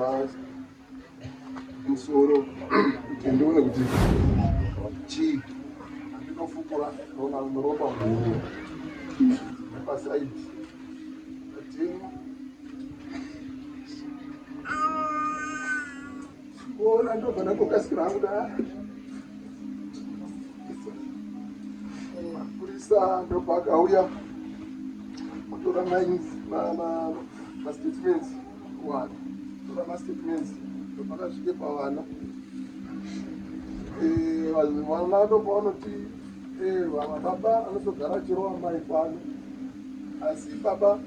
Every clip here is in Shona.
Ndofukura musoro kuti ndione kuti chii. Ndinofukura ndoona ropa guru nepasaidi atema. Kuona ndobva ndangokasira hangu da mapurisa ndobva akauya kutora mastatements kuvanhu tora mastatements ndobva akasvike pavana eh, vana ndobva vanoti eh, baba anotogara achirova mai pano asi baba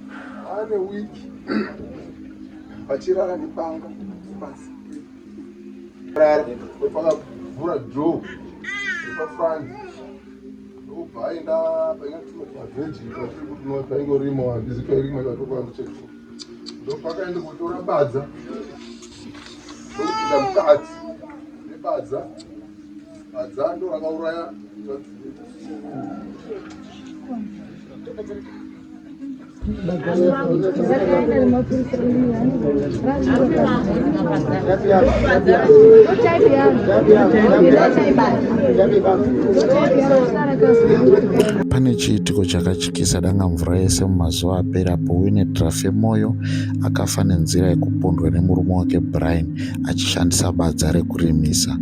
ane wiki vachirara nepanga pasi pakavhura door epafront ndobva aenda paingatinoti mavheji paingorima handizi pairima ikatopandicheko ndopakaenda kutora badza ndokupinda mukati nebadza badza ndo rakauraya Pane chiitiko chakatyisa danga mvura yese mumazuva apera apo Winnet Rafe Moyo akafa nenzira yekupondwa nemurume wake Brian achishandisa badza rekurimisa.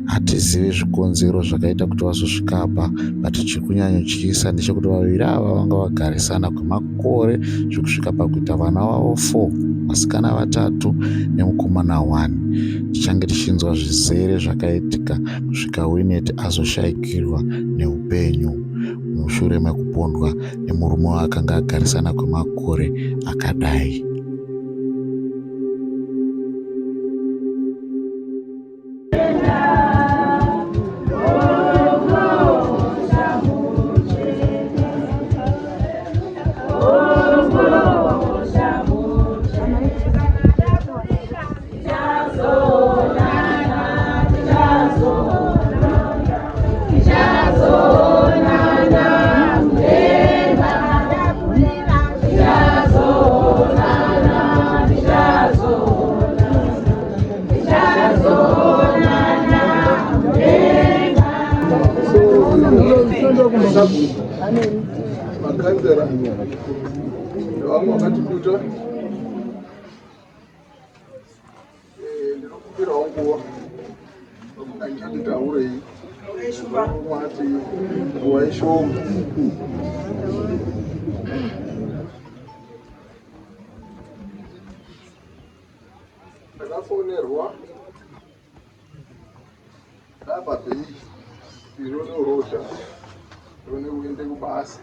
Hatizivi zvikonzero zvakaita kuti vazosvika apa but chiri kunyanyotyisa ndechekuti vaviri ava vanga vagarisana kwemakore zvekusvika pakuita vana vavo 4 vasikana vatatu nemukomana 1. Tichange tichinzwa zvizere zvakaitika kusvika Winnet azoshaikirwa neupenyu mushure mekupondwa nemurume waakanga agarisana kwemakore akadai. Makanzera nevamwe vakatikuta eh, ndinokumbirawo nguva handichati taurei mati nguva ishoma Ndakafonerwa ndabva bei ndinonorota ndone kuende kubasa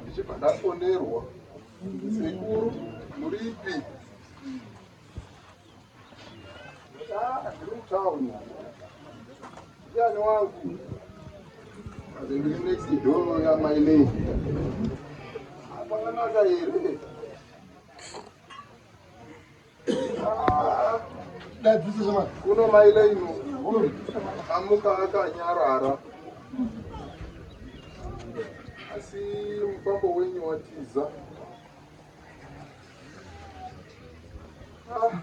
ndichibva ndafonerwa sekuru muripi ndiri mutown ndiani wangu ndiri next door yamainei apakanaka here Kuno mai Leino amuka akanyarara asi mufambo wenyu watiza. Ah.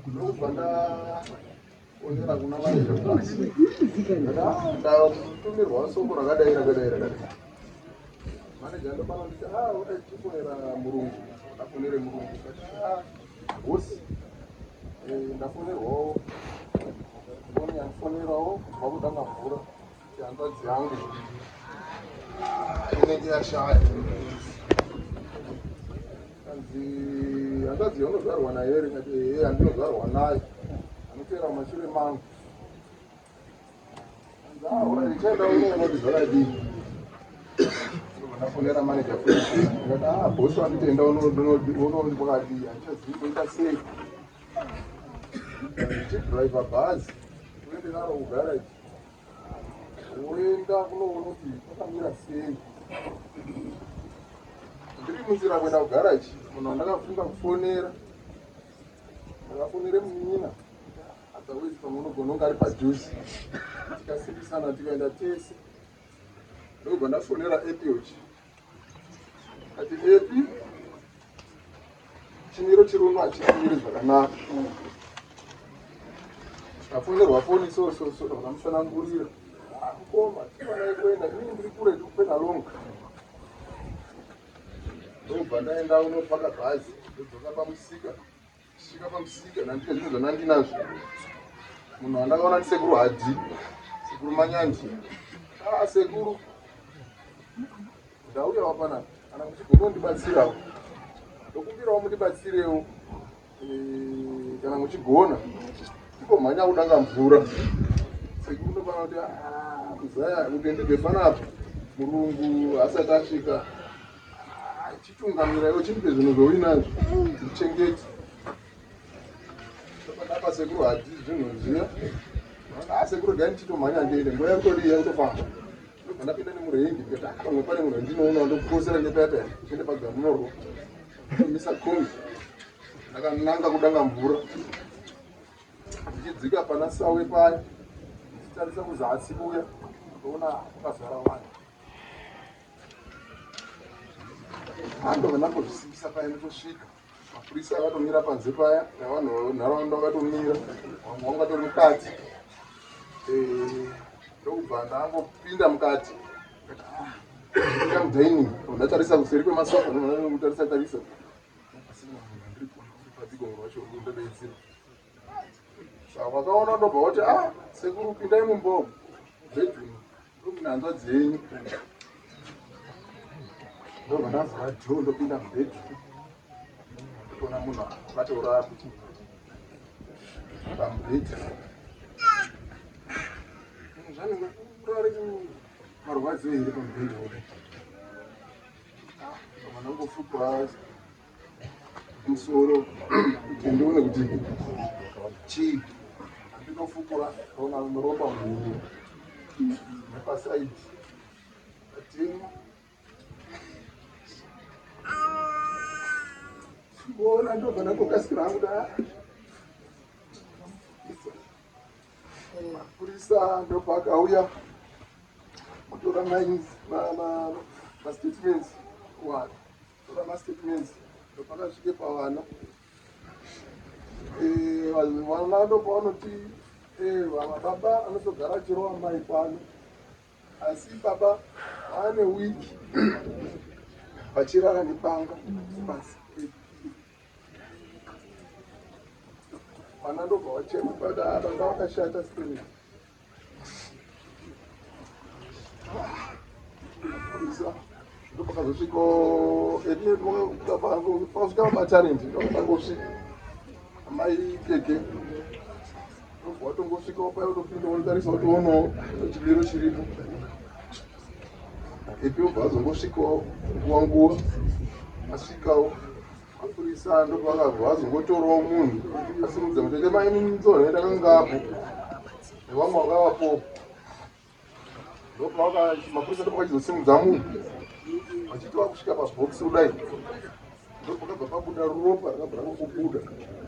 Ndobva ndaonera kuna manager ndatumirwa soko rakadai rakadai rakadai. Manager ndopano nditi ah uda tifonera murungu ndafonere murungu kati ah boss eh, ndafonerwawo foni yandifonerawo kubva kudanga mvura hanzvadzi yangu inenge yashaya anzi hanzvadzi yaunozvarwa nayo here ngati ehe andinozvarwa nayo anoteera mumashure mangu anzi ah ndichaenda unoona kuti zvakadii ndafonera manager futi ndikati ah boss wanditi enda unoona kwakadii handichazivi kuita sei ndichidriver bhazi uende naro kugarage woenda kunoona kuti kwakamira sei ndiri munzira kuenda kugaraji munhu wandakafunga kufonera ndakafonere munin'ina otherwise pamwe unogona unge ari padhuze tikasimbisana tikaenda tese. Ndobva ndafonera Epioch. Ati Epi, chimiro chiri uno hachikumiri zvakanaka. Ndafonerwa foni so so so, ndamusanangurira. Ah, mukoma, tifanai kuenda, inini ndiri kure, ndiri kupena long. Ndobva ndaenda unopaka bhazi, ndodzoka pamusika. Svika pamusika nandine zvinhu zvandandinazvo. Munhu andakaona ndisekuru Hadi, sekuru Manyandi. Ah, sekuru ndauyawo panapa kana muchigona kundibatsirawo ndokumbirawo mundibatsirewo eh, kana muchigona timbomhanya kudanga mvura sekuru ndopana kuti ah, muzaya kuti ndibve panapa murungu asati asvika Chitungamira iwe chindipe zvinhu zvauinazvo ndichengete. Ndapa sekuru hadi zvinhu zviya. Ah sekuru gai ndichitomhanya ndiende nguva yakutodii yakutofamba. Ndobva ndapinda nemurengi ndikati ah pamwe pane munhu wandinoona ndokurosera nepaya paya ndiende pagamunorwa. Ndomisa kombi ndakananga kudanga mvura ndichidzika pana sawe paya ndichitarisa kuzasi kuya ndoona kwakazara vanhu. Hando vandangozvisimbisa paya ndotosvika mapurisa akatomira panze paya nevanhu venharaunda vakatomira vamwe vanga vatori mukati eh, ndokubva ndangopinda mukati pinda mudining ndatarisa kuseri kwemasofa ndotarisa tarisa pasina munhu andiri kuona uri padzigongo racho ndodaidzira saka vakaona ndobva vati ah sekuru pindai mumbomo bedroom ndomune hanzvadzi yenyu ndobva ndavhura dhoo ndopinda mubedroom ndotoona munhu akatorara pamubhedha zvanenge urare marwadzo here pamubhedha uri ndangofukura musoro kuti ndione kuti chii andinofukura ona ropa muhuro nepasaidi patema ona ndobva ndangokasikira hangu da mapurisa ndopaakauya kutora mastatements kuvanhu Tora mastatements ndopakasvike pavana eh, vana ndopavanoti eh, baba anotogara achirova mai pano asi baba vaane wiki vachirara nepanga pasi vana ndobva vachema but ah, baba vakashata spirit ndopakazosvika pakasvika vamatalent ndopakangosvika amai keke ndobva watongosvika paya utopinda unotarisa utoonawo chimiro chiripo epi obva azongosvikawo nguva nguva asvikawo mapurisa ndopakabva azongotorawo munhu asimudza mutete mai munzonhe ndakangapo nevamwe vakavapo ndopavaka mapurisa ndopakachizosimudza munhu vachiti vakusvika pabhokisi kudai ndopakabva pabuda ropa rakabva rakangobuda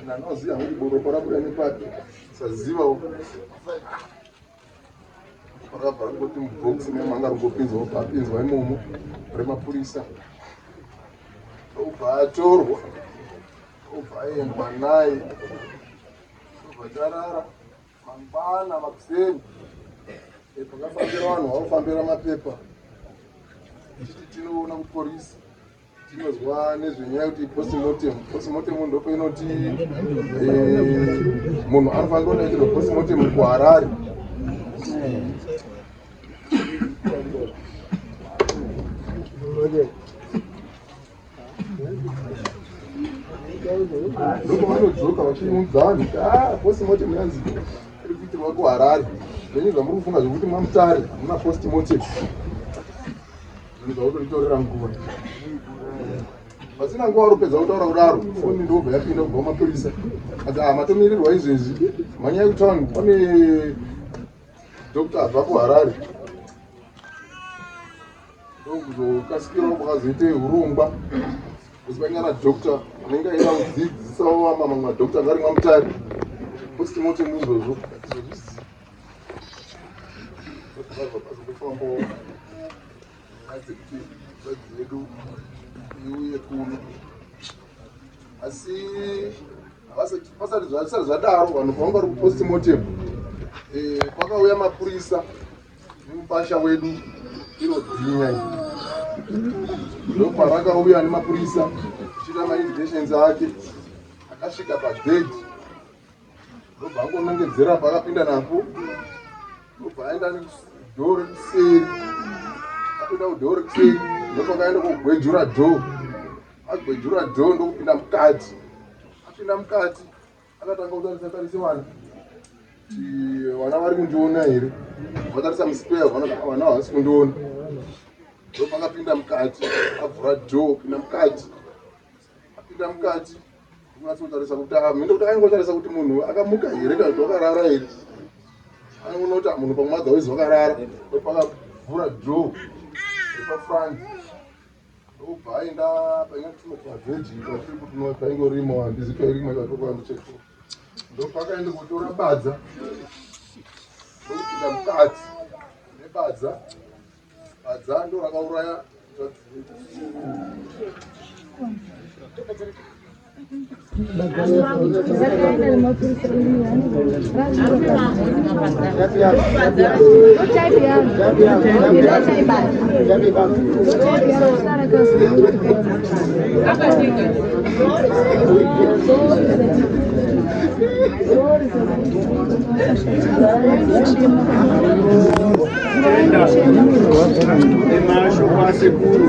nanoziva hangu kuti ropa rabuda nepapi sazivawo rakabva rangoti mubhokisi memanga ringopinzwa apinzwa imomo remapurisa obva atorwa obva aendwa naye obva tarara Mangwana makuseni eh, pakafambira vanhu vakufambira mapepa tichiti tinoona kuporisi tinozwa nezvenyaya yekuti postmortem postmortem ndopainoti eh, munhu anofanira kunoitirwa postmortem kuharare Ndopavanozoka vachiudza vanhu kuti ah, postmortem yanzi iri kuitirwa kuHarare. Zvenyu zvamuri kufunga zvekuti maMutare hamuna postmortem. Zvinhu zvakutoritorera nguva. Pasina nguva varopedza kutaura kudaro, foni ndobva yapinda kubva kumapurisa. Ati ah, matomirirwa izvezvi. Mhanyai kutown pane doctor abva kuHarare. Ndokuzokasikirawo kwakazoita hurongwa kuti painga nadoctor anenge aida kudzidzisawo vamwe mamwe madoctor anga ari mwamutare postmortem izvozvo izvozvizivi. Zvakazofambawo. Nyaya dzekuti hanzvadzi yedu iuye kuno asi pasati zvisati zvadaro vanhu pavanga vari kupostmortem eh, kwakauya mapurisa nemupasha wedu iro bhinya ndoparakauya nemapurisa achiita mainvitations ake akasvika pagedhi ndobva angonongedzera paakapinda napo ndobva aenda nedhoo rekuseri apinda kudhoo rekuseri ndopakaenda kogwejura dhoo agwejura dhoo ndokupinda mukati apinda mukati akatanga kutarisa tarise vana kuti vana vari kundiona here vatarisa musquare vana vana havasi kundiona ndopakapinda mukati avhura dhoo pinda mukati apinda mukati kunatsotarisa kuti ah, mhinde kuti aingotarisa kuti munhu akamuka here kana kuti wakarara here anoona kuti ah, munhu pamwe otherwise wakarara ndopakavhura dhoo repafront ndobva aenda painga tunovheji patiri kuti paingorima handizi pairima chatokwambicheto ndopakaenda kutora badza ndokupinda mukati nebadza badza ndo rakauraya Emashoko asekuru.